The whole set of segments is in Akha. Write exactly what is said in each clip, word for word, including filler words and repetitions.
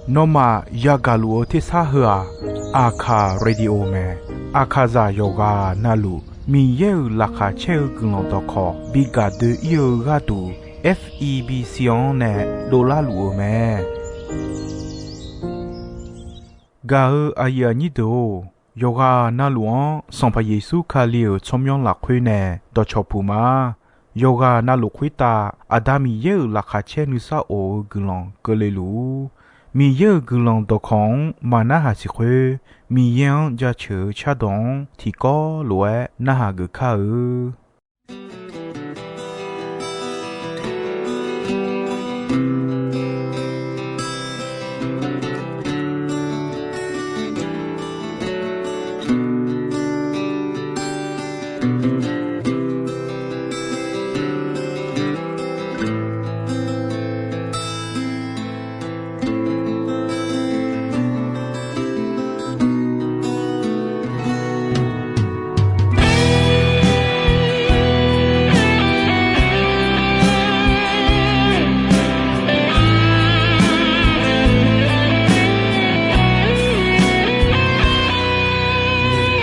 Nawmaf yagaq luf-eu tersar heu-aq, Aqkaq Radio mae. Aqkaqzaq yawqghaq navluf Miqyaer-euq laqkhaq caer-eu guiqlanq dawqkawq bi gaq doe-ir-eu gharduq, F E B C-anr nae dovlar luf-eu mae. Gaq-eu aqyuif aqnyir deuq-or, yawqghaq navluf-anr Sanqpaq Yeqsur Kali-euq tsawrmyanr lafkhoer nae dawqcawq puq ma. Yawqghaq navluf khoertav Aqda Miqyaer-euq laqkhaq caer nuisar of-eu guiqlanq keuvle luf-ur. Miqyaer-euq guiqlanq dawqkawq-anr maqnarhaq siq khoer, Miqyaer-anr jaceuq-eu cardawq-anr tiqkawv lof-aer narhaq geuf kar-eu.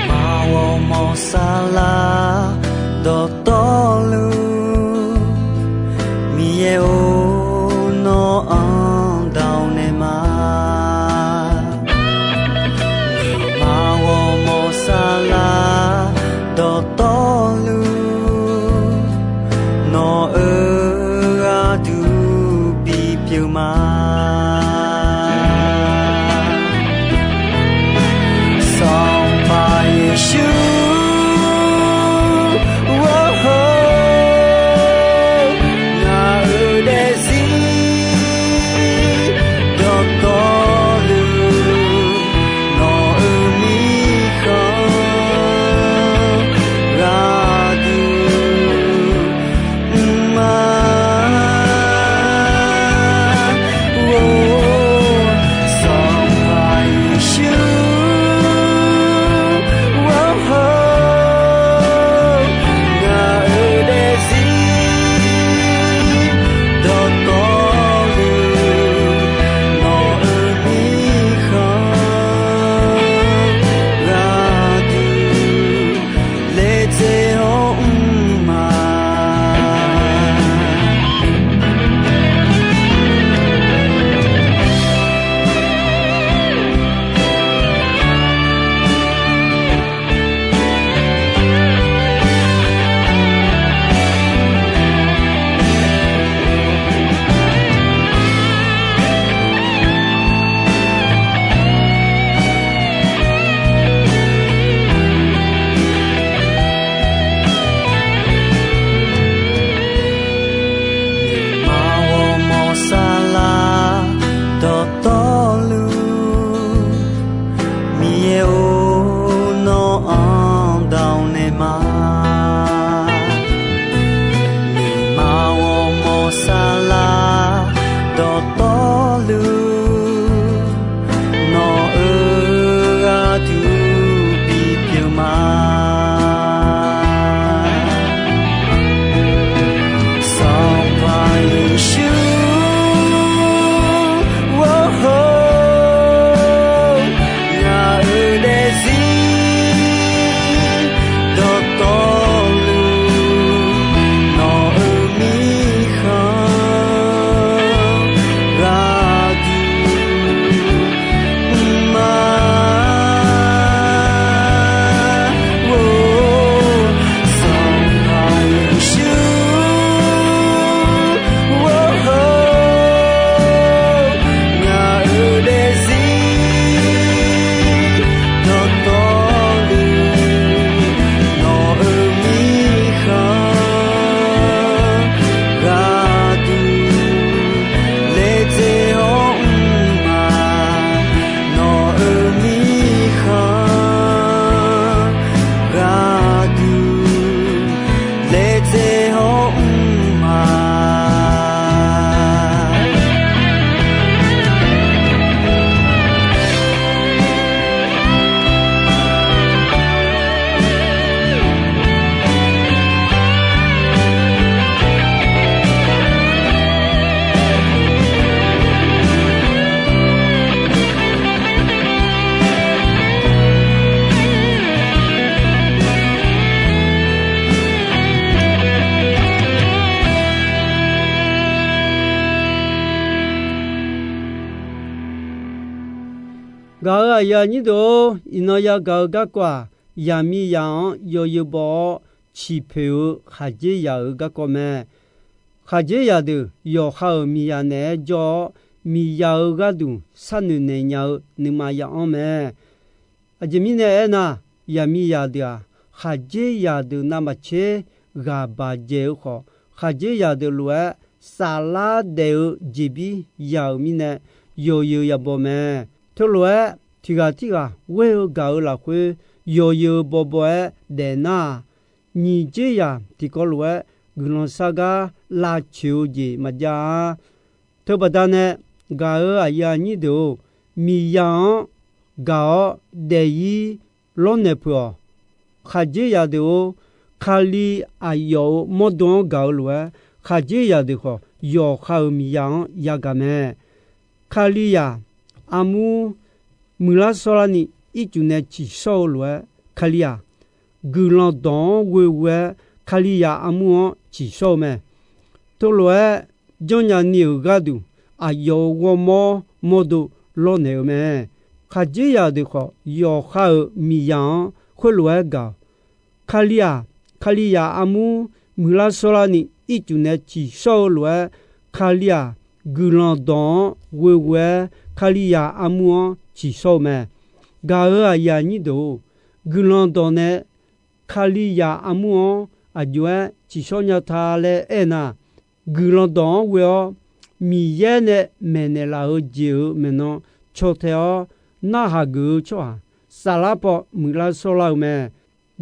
Maqghawq mawf saflar dawqtawvluf, Miqyaer-or, nawr-anr dawq naeq ma. Maqghawq mawf saflar dawqtawvluf, nawq-euq gharduq bipyeuf ma. Sanqpaq Yeqsur, ngaq-euq daefzir dawqtawvluf, nawq-euq mirkhanq gharduq mr ma. Gaq-euq aqyuif aqnyir deuq-or, iqnan yagaq-eu garkawv-aq, yaqmiqzaq-anr yawzeu baw-awr ciqpoeq-eu khaqdzerzaq-euq garkawv mae. Khaqdzerzaq deuq yawqha-euq miqzaq naeq-aer jawr-awr, miqzaq-euq gharduq sharnoeq naeq nya-eu nuima ya'anr mae. Aqjeq mirnae aernar, yaqmiqzaq deuq-aq, khaqdzerzaq deuq navmaqtser ghaq baq dzaeq-eu khawf, khaqdzerzaq deuq lof-aer saflar daef-eu jeqbir ya-euq mirnae, yawzeu yabaw mae. Teulof-aer tiq ghaq tirghaq ghoer-eu gaq-euq lafkhoer yawzeu bawbaw-aer daef nar-aq, nyiq dzer zaq tiqkawv lof-aer guiqlanq shar gar lavcoeq-eu jeq maqjav-a. Teubaqda nae gaq-euq aqyuif aqnyir deuq-or, miqzaq-anr gaq-awr daef-ir lawrnaeq peuq-awq. Khaqdzerzaq deuq-or, Kali aqyawf-euq mawrdo-anr gaq-eu lof-aer, khaqdzerzaq deuq khawf yawqha-euq miqzaq-anr yagaq mae. Kalizaq armur muiqlar shawrlarni ircuf nae ciqshawr-eu lof-aer, Kali-aq, guiqlanq dawq-anr ghoeghoe-aer Kalizaq armur-anr ciqshawr-eu mae. Teulof-aer janrnya ni-euq gharduq, aqyawf-euq ghawrmawr mawrdo lawrnaeq-eu mae. Khaqdzerzaq deuq khawf, yawqha-euq miqzaq-anr khoerlof-aer gaq-awq. Kali-aq, Kalizaq armur muiqlar shawrlarni ircuf nae ciqshawr-eu lof-aer, Kali-aq, guiqlanq dawq-anr ghoeghoe-aer Kalizaq armur-anr ciqshawr-eu mae. Gaq-euq aqyuif aqnyir deuq-or, guiqlanq dawq nae Kalizaq armur-anr aqjox-aer ciqshawr nya ta laer aernar, guiqlanq dawq-anr ghoe-awr Miqyaer nae maeqnaeq laf-euq jeq-euq maeqnan caw tae-awr narhaq geuf-eu tsawrhaq saflar paw muiqlar shawrlar-eu mae.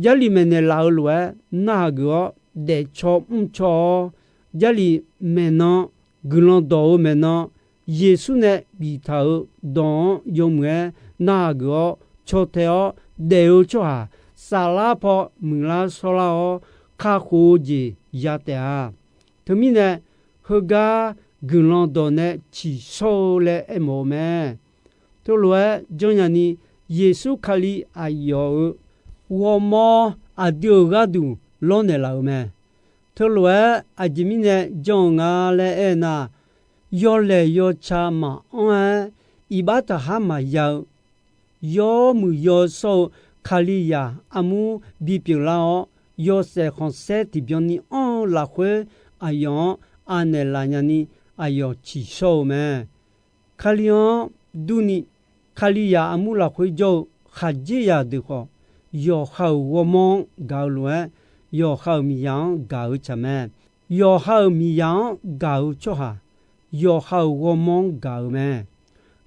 Jarlif maeqnaeq laf-eu lof-aer narhaq geuf-awr daefcaw mrcaw-awr, Jarlif maeqnan, guiqlanq dawq-euq maeqnan, Yeqsur nae biftaq-euq dawq-anr yawmuiq-aer narhaq geuf-awr caw tae-awr daef-eu tsawrhaq saflar paw muiqlar shawrlar-awr kakhof-eu jeq ya taef-a. Teumirnae, heugar guiqlanq dawq nae ciqshawr-eu laer aermawf-eu mae. Teulof-aer janrnya ni, Yeqsur Kali aqyawf-euq ghawrmawr aqdui-euq gharduq lawrnaeq laf-euq mae. Teulof-aer aqjeq mirnae jan-eu nga laer aernar, yawlaeq yawca maqanr-aer iqbax taqhar maqya-eu, yawmuiq yawshawr-eu Kalizaq armur bipyeuf lar-awr, yawshaef khanqsaer tiqbyan ni anr-eu lafkhoer aqyawf-anr anaeq laf nya ni aqyawf ciqshawr-eu mae. Kali-anr durni, Kalizaq armur lafkhoer jawr-eu khaqdzerzaq deuq khawf, yawqha-euq ghawrmawr-anr gaq-eu lof-aer, yawqha-euq miqzaq-anr gaq-eu tsaq mae. Yawqha-euq miqzaq-anr gaq-eu tsawrhaq, yawqha-euq ghawrmawr-anr gaq-eu mae.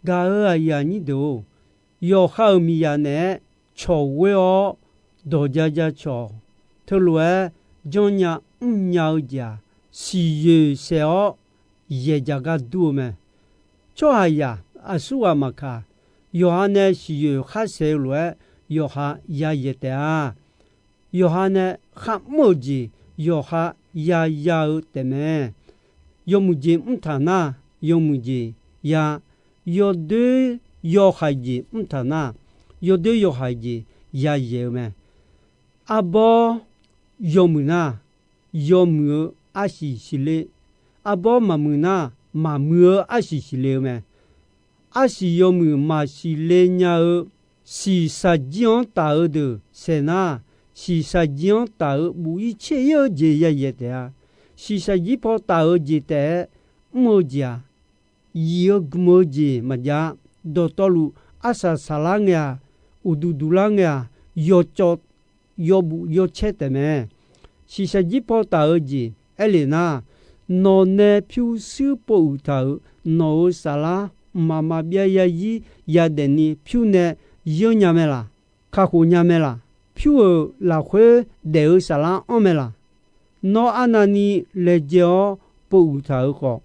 Gaq-euq aqyuif aqnyir deuq-or, yawqha-euq miqzaq naeq-aer cawq ghoer-awr dawq ja ja cawq. Teulof-aer janrnya mrnya-eu jeq-aq, siqyoeq saef-awr yaeq jaq gar dur-eu mae. Tsawrhaqzaq aqsurghaq maqkaq, yawqha nae siqyoeq khar saef-eu lof-aer yawqha yayaeq taef-a. Yawqha nae kharmr-euq jeq yawqha yaya-eu taefmae. Yawmuiq jeq mrtaq nar, yawmuiq jeq ya, yawdoer yawhaiq jeq mrtaq nar, yawdoer yawhaiq jeq yayaeq-eu mae. Arbawr yawmuiq nar, yawmuiq-eu arsiq siqle, arbawr maqmuiq nar, maqmuiq-eu arsiq siqle-eu mae. Arsiq yawmuiq maqsiq le nya-eu, shiqshaq jir-anr taf-eu deuq saeq nar, shiqshaq jir-anr taf-eu buf-ir caer-ir-eu jeq yayaeq taef-a. Shiqshaq jir paw taf-eu jeq taef-aer mr-eu jeq-aq, yif-eu gm-eu jeq maqjav-a. Dawqtawvluf arsaq saqlar ngae-aq, uqduq duq lar ngae-aq, yawcawv yawbuf yawcaer taefmae. Shiqshaq jir paw taf-eu jeq aerlef nar, nawq nae pyurshuir pov uiq taq-euq nawq-euq saflar mqmaq maqbyav yarzir yadaef ni pyur nae yeurnya mae laq? Kakhof nya mae laq? Pyur-euq lafkhoer daef-eu saflar anr mae laq? Nawr arnavni laejae-awr pov uiq taq-euq khawf,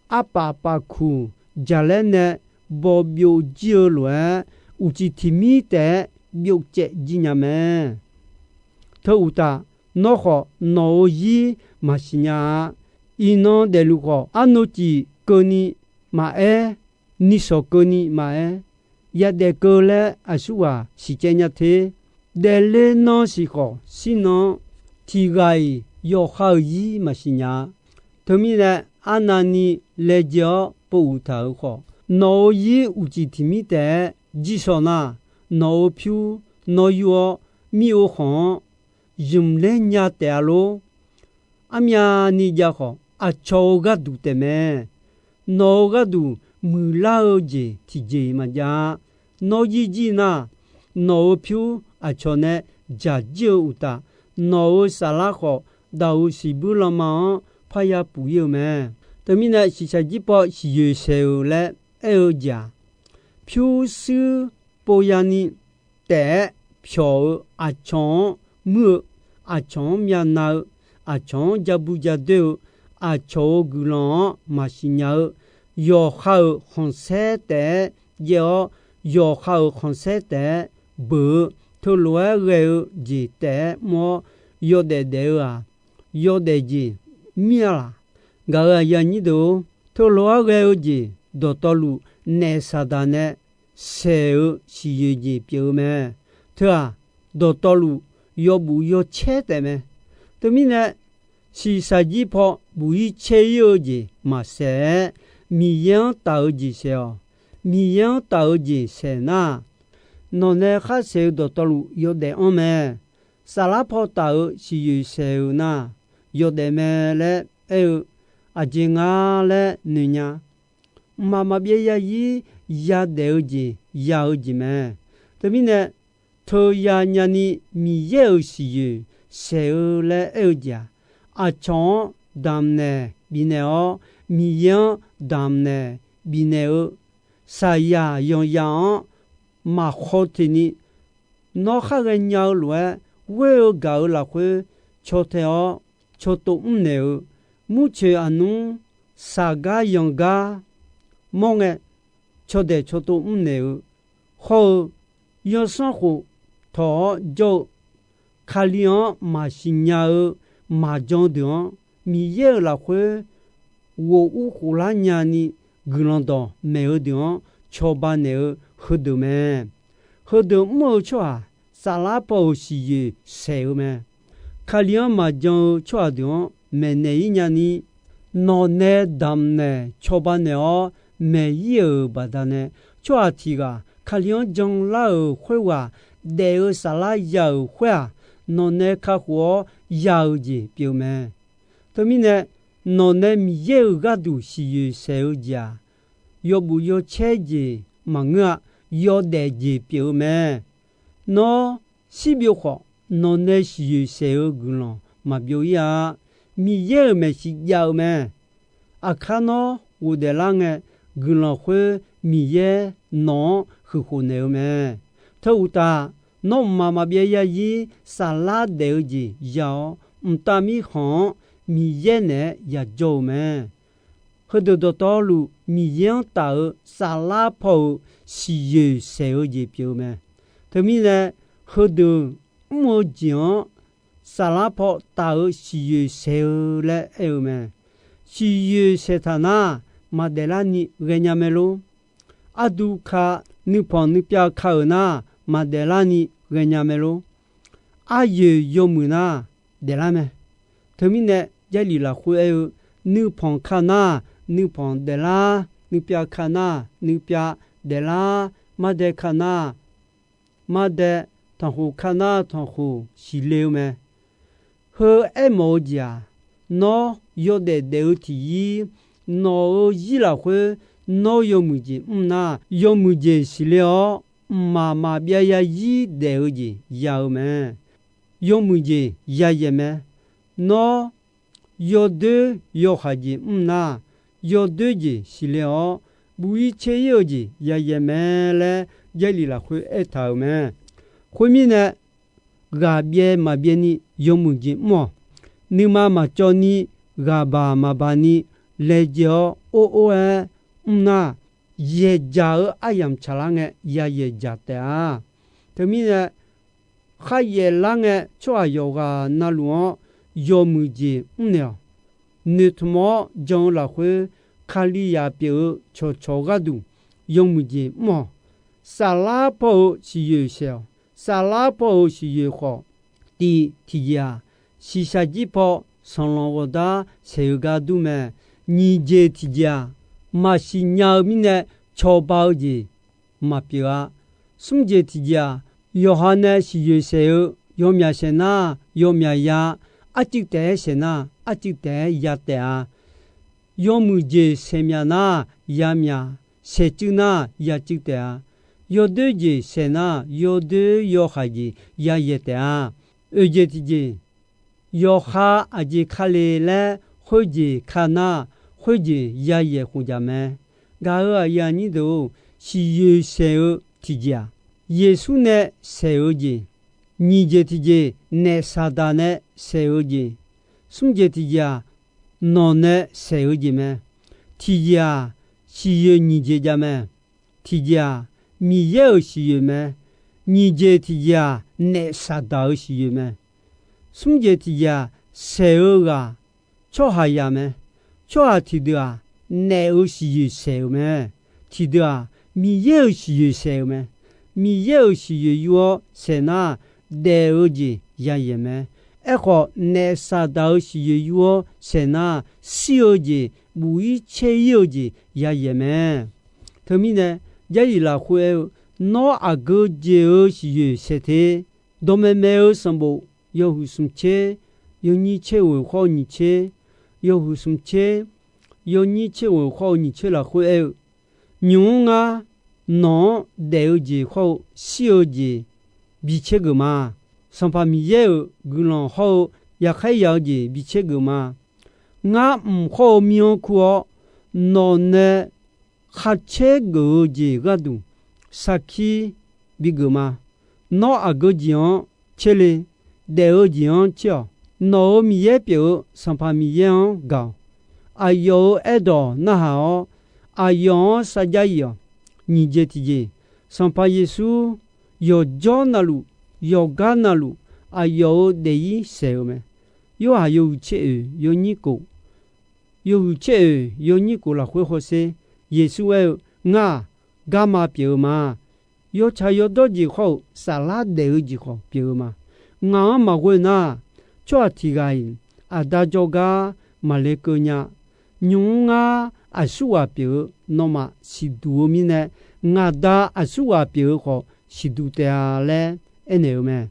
arpaf paf kuq jaqlaer nae baw byov jir-eu lof-aer, uqcif tiq mir taef-aer byov caev jir nya mae. Teu uqtaf, nawr khawf nawq-euq zir maqsiq nya-a. Iqnan daefluf khawf, arnavcif keuvni maqaer, nishawq keuvni maqaer, yadaef keuv laer aqsurghaq siqcaev nya te. Daefle nan siq khawf, shirnan-anr tiq ghaq-iq yawqha-euq zir maqsiq nya-a. Teumirnae, arnavni laejae-awr pov uiq taq-euq khawf, nawq-euq zir uqcif tiq mir taef-aer jirsawq nar, nawq-euq pyur nawr yur-awr, mir-eu khanq-anr zmq ler nya taef-a lor. Armyavni jav khawf, aqcawq-euq gharduq taefmae. Nawq-euq gharduq muiqlar-eu jeq tiqjeq-iq maqjav-a. Nawr jir jir nar, nawq-euq pyur aqcawq nae dzaq jir-eu uqtaf, nawq-euq saflar khawf, daq-euq siqbuir lanma-anr parya puf ir-eu mae. Teumirnae, shiqshaq jir paw siqyoeq saeq-euq laer aer-eu jeq-aq, pyurshuir pov yani taef-aer pyawq-eu, aqcawq-anr muir-eu, aqcawq-anr myavnav-eu, aqcawq-anr ja bu ja doer-eu, aqcawq-euq guiqlanq-anr maqsiq nya-eu, yawqha-euq khanqsaer taef-aer jaev-awr, yawqha-euq khanqsaer taef-aer beuq-eu, teulof-aer ghae-eu jeq taef-aer mr-awr, yawdaef daef-eu-aq, yawdaef jeq mir-a laq? Gaq-euq aqyuif aqnyir deuq-or, teulof-aer ghae-eu jeq dawqtawvluf naef Saqdaq nae saeq-eu siqyoeq jeq pyeuf-eu mae. Teu-aq, dawqtawvluf yawbuf yawcaer taefmae. Teumirnae, shiqshaq jir paw buf ir caer ir-eu jeq maqsaeq-aer, Miqyaer-anr taf-eu jeq saeq-awq. Miqyaer-anr taf-eu jeq saeq nar, nawq nae khar saeq-eu dawqtawvluf yawdaef anr mae. Saflar paw taf-eu siqyoeq saeq-eu nar, yawdaef mae laer aer-eu, aqjeq nga laer noeq nya. Mqmaq maqbyav yarzir yadaef-eu jeq ya-eu jeq mae. Teumirnae, teuya nyani Miqyaer-euq siqyoeq saeq-eu laer aer-eu jeq-aq, aqcawq-anr damqnaeq bifnaeq-awr, Miqyaer-anr damqnaeq bifnaeq-eu, saqyaq yanqyaq-anr maqkhaw teqni, nawr khar ghaenya-eu lof-aer, ghoer-eu gaq-eu lafkhoer caw tae-awr, caw tov mrnaeq-eu, murcoeq aqnmr saqgar yanqgar mawr ngae, caw daeq caw tov mrnaeq-eu, hawr-eu, yawsanr khof tawq-awr jawr-eu, Kali-anr maqsiq nya-eu maqjan deuq-anr, Miqyaer-euq lafkhoer ghof ur khoflar nyani guiqlanq dawqmaeq-eu deuq-anr cawba naeq-eu heudeuq mae. Heudeuq mr-eu tsawrhaq, saflar paw-euq siqyoeq saeq-eu mae. Kali-anr maqjan-eu tsawrhaq deuq-anr maeqnaeq ir nyani, nawq nae damqnaeq cawba naeq-awr maeq ir-euq baqdanae, tsawrhaq tiq ghaq Kali-anr janlar-euq khoerghaq daef-eu saflar ya-euq khoer-aq, nawq nae kakhof-awr ya-eu jeq pyeuf mae. Teumirnae, nawq nae Miqyaer-euq gharduq siqyoeq saeq-eu jeq-aq, yawbuf yawcaer jeq maqngeur-a. Yawdaef jeq pyeuf-eu mae. Nawr shirbyov khawf, nawq nae siqyoeq saeq-eu guiqlanq maqbyov ir-a. Miqyaer-euq maeqshi jav-eu mae. Aqkar nawr ghofdaef lar ngae, guiqlanq khoer Miqyaer nawq-anr huiqkhof naeq-eu mae. Teu uqtaf, nawr mqmaq maqbyav yarzir saflar daef-eu jeq ya-awr, mqtav mirkhanq-anr Miqyaer naeq-aer yajawr-eu mae. Heudeuq dawqtawvluf Miqyaer-anr taf-eu saflar paw-euq siqyoeq saeq-eu jeq pyeuf-eu mae. Teumirnae, heudeuq mr-eu jeq-anr saflar paw taf-eu siqyoeq saeq-eu laer aer-eu mae. Siqyoeq saeqtaq nar, maqdaef larni ghaenya mae lor. Ardu ka nuipanq nuipyav ka-euq nar, maqdaef larni ghaenya mae lor. Aryoeq yawmuiq nar, daeflar mae. Teumirnae, Jarlif lafkhoer aer-eu, nuipanq ka nar, nuipanq daeflar, nuipyav ka nar, nuipyav daeflar, mardae ka nar, mardae, tanqkhof ka nar tanqkhof siqle-eu mae. Heu aermawf-eu jeq-aq, nawr yawdaef daef-eu tiqzir, nawq-euq zir lafkhoer nawr yawmuiq jeq mr nar, yawmuiq jeq siqle-awr, mqmaq maqbyav yarzir daef-eu jeq ya-eu mae. Yawmuiq jeq yayaeq mae. Nawr yawdoer yawhaiq jeq mr nar, yawdoer jeq siqle-awr, buq-ir caer-ir-eu jeq yayaeq mae laer Jarlif lafkhoer aertaq-euq mae. Khoermirnae, ghaq byaev maqbyaev ni yawmuiq jeq mr-awq. Nuima maqcawv ni, ghaqbaq maqbaq ni, laejae-awr or or-aer mr nar, yaeqjaq-eu aryamq tsaqlar ngae yayaeq jaq taef-a. Teumirnae, kharyaef lar ngae tsawrhaq yawqghaq navluf-anr yawmuiq jeq mrnaeq-awq. Noeqtmq-awr jan-eu lafkhoer, Kalizaq pyeuf-eu cawqcawq gharduq yawmuiq jeq mr-awq. Saflar paw-euq siqyoeq saeq-awq. Saflar paw-euq siqyoeq khawf, tiq tiqjeq-aq, shiqshaq jir paw sanqlanq ghawqdar saeq-eu gar dur mae. Nyiq jeq tiqjeq-aq, maqsiq nya-eu mirnae cawba-eu jeq maqpyeuf-a. Smr jeq tiqjeq-aq, yawqha nae siqyoeq saeq-eu, yawmyaq saeq nar, yawmyaq ya, arcuiv taef-aer saeq nar, arcuiv taef-aer ya taef-a. Yawmuiq jeq saeqmyaq nar, yamyaq, saeqcuiv nar, yacuiv taef-a. Yawdoer jeq saeq nar, yawdoer yawhaiq jeq yayaeq taef-a. Oeq jeq tiqjeq, yawqha aqjeq ka le laer khoerjeq ka nar, khoerjeq yayaeq khofjaq mae. Gaq-euq aqyuif aqnyir deuq-or, siqyoeq saeq-eu tiqjeq-aq, Yeqsur nae saeq-eu jeq. Nyiq jeq tiqjeq, naef Saqdaq nae saeq-eu jeq. Smr jeq tiqjeq-aq, nawq nae saeq-eu jeq mae. Tiqjeq-aq, siqyoeq nyiq jeq jav mae. Tiqjeq-aq, Miqyaer-euq siqyoeq mae. Nyiq jeq tiqjeq-aq, naef Saqdaq-euq siqyoeq mae. Smr jeq tiqjeq-aq, saeq-eu ghaq tsawrhaqzaq mae. Tsawrhaq tiqdeuq-aq, naef-euq siqyoeq saeq-euq mae. Tiqdeuq-aq, Miqyaer-euq siqyoeq saeq-euq mae. Miqyaer-euq siqyoeq yur-awr saeq nar, daef-eu jeq yayaeq mae. Aerkhawf, naef Saqdaq-euq siqyoeq yur-awr saeq nar, shir-eu jeq, buq-ir caer-ir-eu jeq yayaeq mae. Teumirnae, Jarlif lafkhoer aer-eu, Nawr aqgeu jeq-euq siqyoeq saeq te. Dawqmaeq maeq-eu sanqbof yawhuiq smq tser, yawnyir tser ghoeq khawr-eu nyiq tser, yawhuiq smq tser, yawnyir tser ghoeq khawr-eu nyiq tser lafkhoer aer-eu, Nymq-mr ngar nawq-anr daef-eu jeq khawr-eu shir-eu jeq bi caer geuf ma. Sanqpaq Miqyaer-euq guiqlanq hawr-eu yaqkhaer ya-eu jeq bi caer geuf ma. Ngar mq khawr-eu mir-anr kur-awr, nawq nae khar caer geuf-eu jeq gharduq sarkir bigeuf ma. Nawr aqgeu jeq-anr caer le. Daef-eu jeq-anr caer-awq. Nawq-euq Miqyaer pyeuf-eu Sanqpaq Miqyaer-anr gaq-awq. Aqyawf-euq aerdawq narhaq-awr, aqyawf-anr sarjax yif-awq. Nyiq jeq tiqjeq, Sanqpaq Yeqsur yawqjawr navluf, yawqgar navluf, aqyawf-euq daef-ir saeq-eu mae. Yorhaq yawhuiq tser oeq yawnyir kof, yawhuiq tser oeq yawnyir kof lafkhoer hawsher, Yeqsur aer-eu, Ngar-aq, garma pyeuf-eu ma. Yawtsaq yawdawr jeq khawr-euq saflar daef-eu jeq khawf pyeuf-eu ma. Ngaq-anr maqghoe nar, tsawrhaq tiq ghaq-iq Aqda jawrgar maqle keuv nya. Nymq-mr ngar aqsurghaq pyeuf-eu nawmaf siqduq-eu mirnae, ngaq Da aqsurghaq pyeuf-eu khawf siqduq taef-a laer aernaeq-eu mae.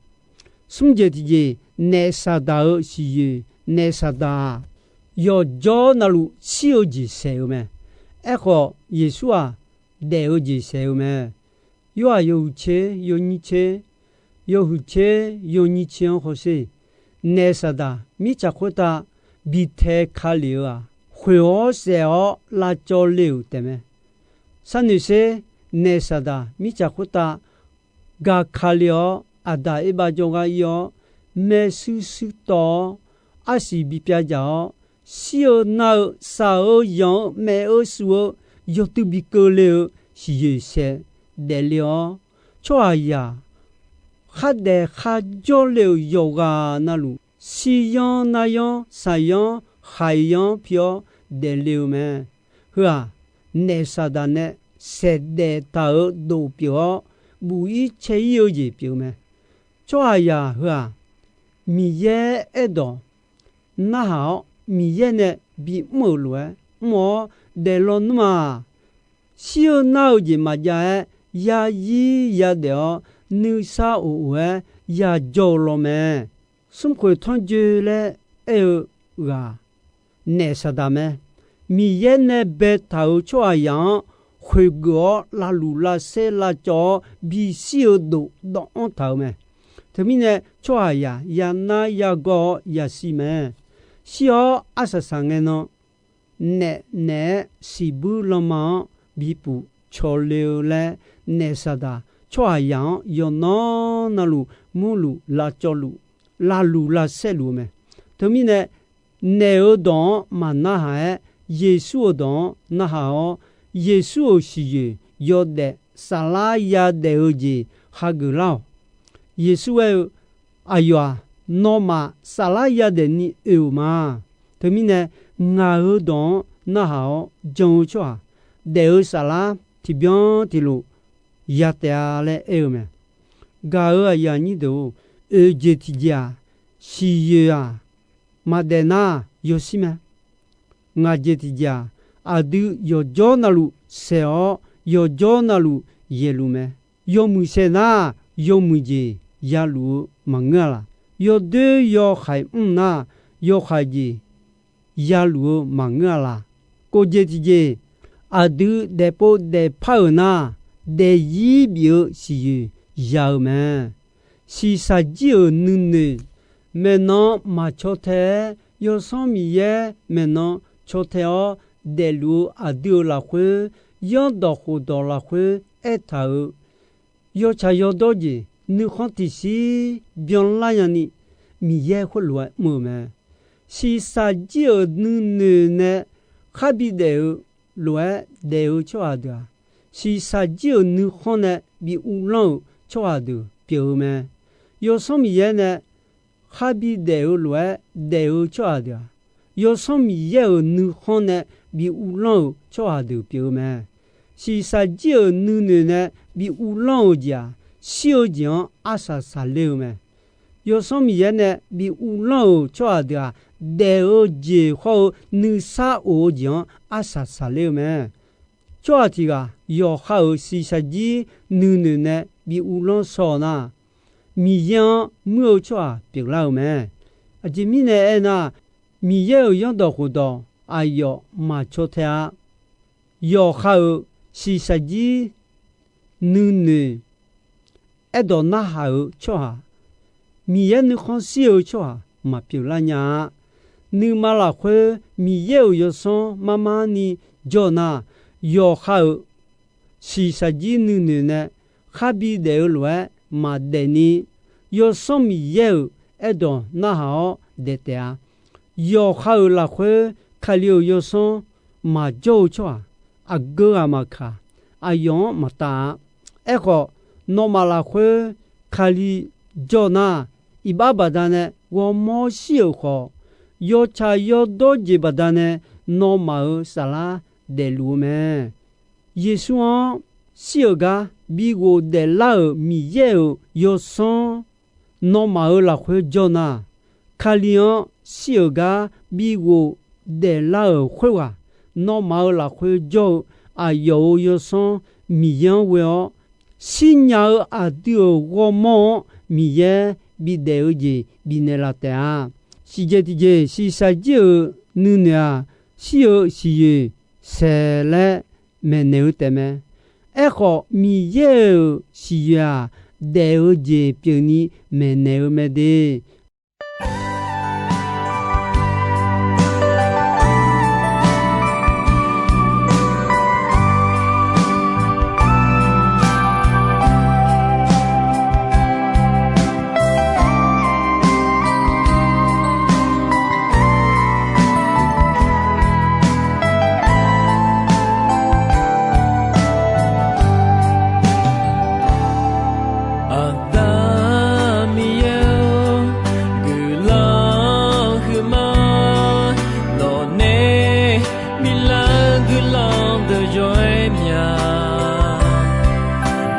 Smr jeq tiqjeq, naef Saqdaq-euq siqyoeq, naef Saqdaq-aq, yawqjawr navluf shir-eu jeq saeq-eu mae. Aerkhawf, Yeqsur-aq, daef-eu jeq saeq-eu mae. Yorhaq yawhuiq tser yawnyir tser, yawhuiq tser yawnyir tser-anr hawsher, naef Saqdaq mirtsaq khoertav bi tae ka lef-eu-aq, khoeq-awr saef-awr lavcawv le-euq taefmae. Sharnoeq sher, naef Saqdaq mirtsaq khoertav gaq ka le-awr, Aqdaq Erbav jawrgar ir-awr, maershuir shuir tawv-awr, arsiq bipyav dzaq-awr, shir-eu nar-eu, shaq-eu yanq-eu, maef-eu suf-eu, yawtuiv bi keuvle-eu siqyoeq saeq daefle-awr, tsawrhaqzaq khardaef kharjawr le-euq yawqghaq navluf, shiryanr naryanr, shaqyanr khaqyanr pi-awr daefle-eu mae. Heu-aq, naef Saqdaq nae saeqdaef taq-euq dof pyeuf-awr, buq-ir caer-ir-eu jeq pyeuf-eu mae. Tsawrhaqzaq heu-aq, Miqyaer aerdawq narhaq-awr, Miqyaer nae bimr-euq lof-aer mr-awr daeflaw nmr-aq, shir-eu nar-eu jeq maqjav-aer, yazir yadaef-awr nuisar of of-aer yajawr-eu law mae. Smrkhoeq tanrjoe laer aer-eu ghaq naef Saqdaq mae. Miqyaer nae baetaq-euq tsawrhaqzaq-anr khoeqgeuf-awr lavluf lavsaer lavcawv-awr bishir-eu dof dawvanr taq-eu mae. Teumirnae tsawrhaqzaq yanar yagawr-awr yashir mae. Shir-awr arsaq saq ngae nan, naef naeq-aer siqbuir lanma-anr bipuf cawle-eu laer, naef Saqdaq tsawrhaqzaq-anr yawqnan navluf murluf lavcawvluf lavluf lavsaerluf-eu mae. Teumirnae naef-euq dawq-anr maqnarhaq-aer, Yeqsur-euq dawq-anr narhaq-awr, Yeqsur-euq siqyoeq yawdaef saflar yadaef-eu jeq hageuf lar-awq. Yeqsur aer-eu, Aqyawf-aq, nawmaf saflar yadaef ni oe-euq ma. Teumirnae ngaq-euq dawq-anr narhaq-awr jan-eu tsawrhaq daef-eu saflar tiqbyan tiqlof ya taef-a laer aer-eu mae. Gaq-euq aqyuif aqnyir deuq-or, oeq jeq tiqjeq-aq, siqyoeq-aq, maqdaef nar yawshir mae. Ngaq jeq tiqjeq-aq, aqdui yawqjawr navluf saeq-awr yawqjawr navluf yaeqluf mae. Yawmuiq saeq nar, yawmuiq jeq yaluf-eu maqngeur-a laq? Yawdoer yawhaiq mr nar, yawhaiq jeq yaluf-eu maqngeur-a laq? Kov jeq tiqjeq, aqdui daefpov daefpar-euq nar, daefzir bif-eu siqyoeq ya-eu mae. Shiqshaq jir-euq nuinoeq maeqnan maqcaw tae-aer, Yawsanr Miqyaer maeqnan caw tae-awr daefluf-eu aqdui-euq lafkhoer, yanrdawq khofdawq lafkhoer aertaq-euq yawtsaq yawdawr jeq nuikhanr tiqshir byanlar nyani, Miqyaer khoerlof-aer mr-eu mae. Shiqshaq jir-euq nuinoeq nae khar bidaef-eu lof-aer daef-eu tsawrhaq deuq-aq, shiqshaq jir-euq nuikhanr nae bi uvlanr-euq tsawrhaq deuq pyeuf-eu mae. Yawsanr Miqyaer nae khar bidaef-eu lof-aer daef-eu tsawrhaq deuq-aq, Yawsanr Miqyaer-euq nuikhanr nae bi uvlanr-euq tsawrhaq deuq pyeuf-eu mae. Shiqshaq jir-euq nuinoeq nae bi uvlanr-euq jeq-aq, shir-eu jeq-anr arsaq saqler-eu mae. Yawsanr Miqyaer nae bi uvlanr-euq tsawrhaq deuq-aq, daef-eu jeq hawr-eu nuisar of-eu jeq-anr arsaq saqler-eu mae. Tsawrhaq tiq ghaq yawqha-euq shiqshaq jir nuinoeq nae bi uvlanr shaw-eu nar, Miqyaer-anr muir-eu tsawrhaq pyeuflar-eu mae. Aqjeq mirnae aernar, Miqyaer-euq yanrdawq khofdawq aqyawf maqcaw tae-a. Yawqha-euq shiqshaq jir nuinoeq aerdawq narhaq-eu tsawrhaq, Miqyaer nuikhanr shir-eu tsawrhaq maqpyeuf lar nya-a. Nuima lafkhoer Miqyaer-euq yawsanr marmar ni jawr nar, yawqha-euq shiqshaq jir nuinoeq nae khar bidaef-eu lof-aer maqdaef ni, Yawsanr Miqyaer-euq aerdawq narhaq-awr daef taef-a. Yawqha-euq lafkhoer Kali-euq yawsanr maqjawr-eu tsawrhaq aqgeu ghaq maqkaq, aqyawf-anr maqtav-a. Aerkhawf, nawmaf lafkhoer Kali jawr nar, iqbax baqdanae ghawrmawr shir-euq khawf, yawtsaq yawdawr jeq baqdanae nawmaf-euq saflar daefluf-eu mae. Yeqsur-anr shir-euq gar bi ghofdaef lar-euq Miqyaer-euq yawsanr nawmaf-euq lafkhoer jawr nar, Kali-anr shir-euq gar bi ghofdaef lar-euq khoerghaq, nawmaf-euq lafkhoer jawr-eu aqyawf-euq yawsanr Miqyaer-anr ghoe-awr, shirnya-eu aqdui-euq ghawrmawr-anr Miqyaer bidaef-eu jeq bifnaeq laf taef-a. Siqjeq tiqjeq, shiqshaq jir-euq nuinoeq-aq, shir-eu siqyoeq saeq laer maeqnaeq-eu taefmae. Aerkhawf, Miqyaer-euq siqyoeq-aq, daef-eu jeq pyeufni maeqnaeq-eu mae de. Aqda Miqyaer-or, guiqlanq huiqma, nawqnae biflar-eu guiqlanq deuq yawr-aer mya.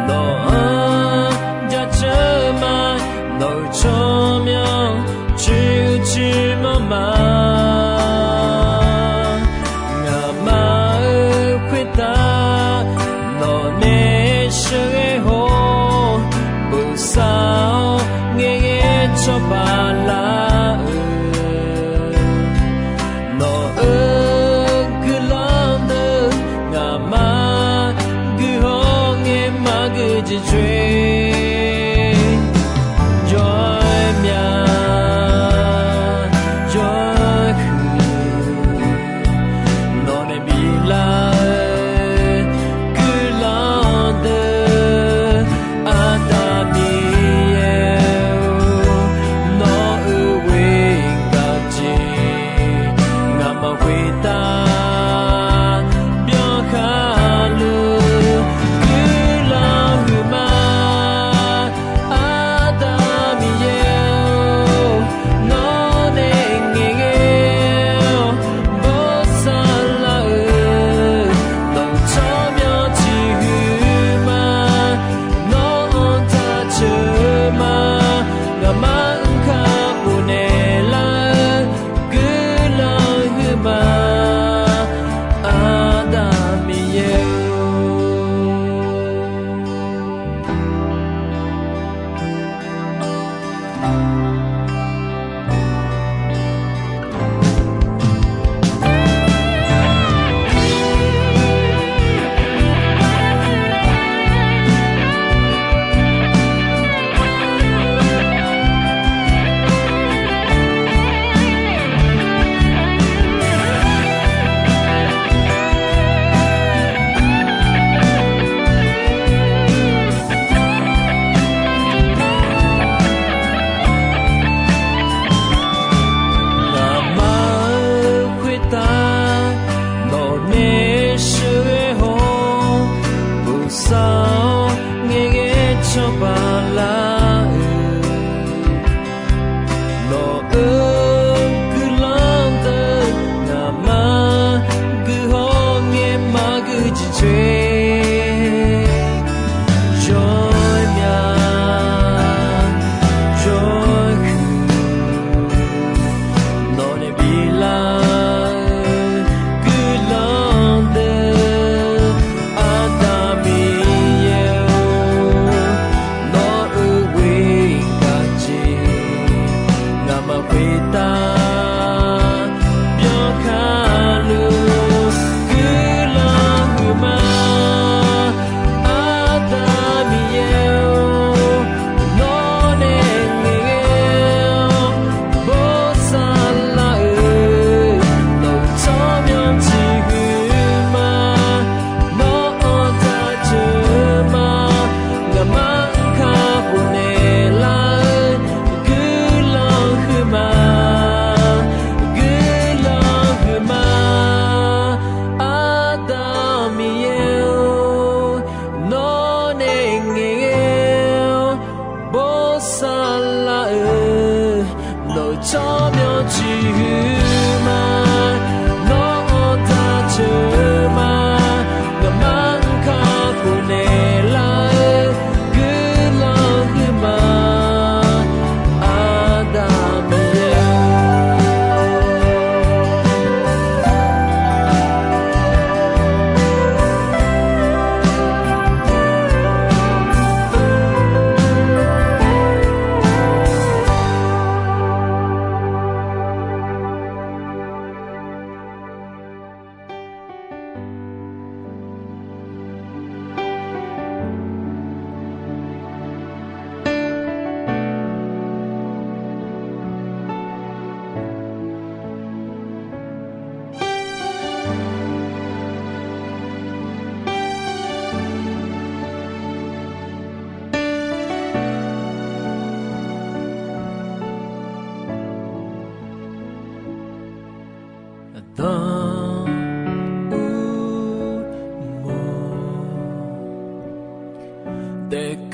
Nawq-anr jaceuq-eu ma, nawq-euq tsawrmyanr coer-eu coer manr ma. Ngaqma-euq khoertav nawqnae sheuqghae haw-awr, bosav-awr ngaeqghae cawba lar-eu, nawq-euq guiqlanq deuq ngaqma guiqhawr ngae maqgeujeq coer. Jawr-aer mya, jawr-aer huiq, nawqnae biflar-eu guiqlanq deuq, Aqda Miqyaer-or, nawq-euq ghoer gaq jeq ngaqma khoertav byankhar luf, guiqlanq huiqma.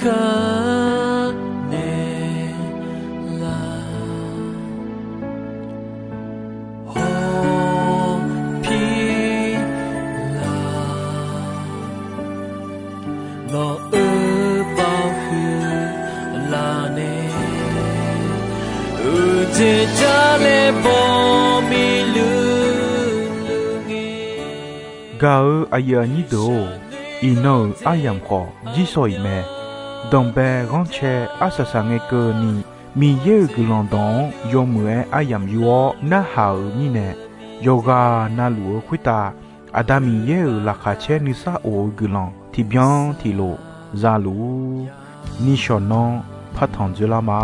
Garnae la, hawpir la, nawq-euq baoq huiq laf nae, uqdzaeq jar laer baw miqluiq luiq ngae. Gaq-eu aqyuif aqnyir deuq-or, iqnan-euq aryamq khawf jirsawq iq mae. Danqbae ghanrcae arsaq saq ngae keuvni, Miqyaer-euq guiqlanq dawq-anr yawmuiq-aer aryamq yur-awr narhaq-euq mirnae, yawqghaq navluf-eu khoertav Aqda Miqyaer-euq laqkhaq caer nuisar of-eu guiqlanq tiqbyan tiqlof za luf-ur. Nishawq nanr partanq dzoerlar ma.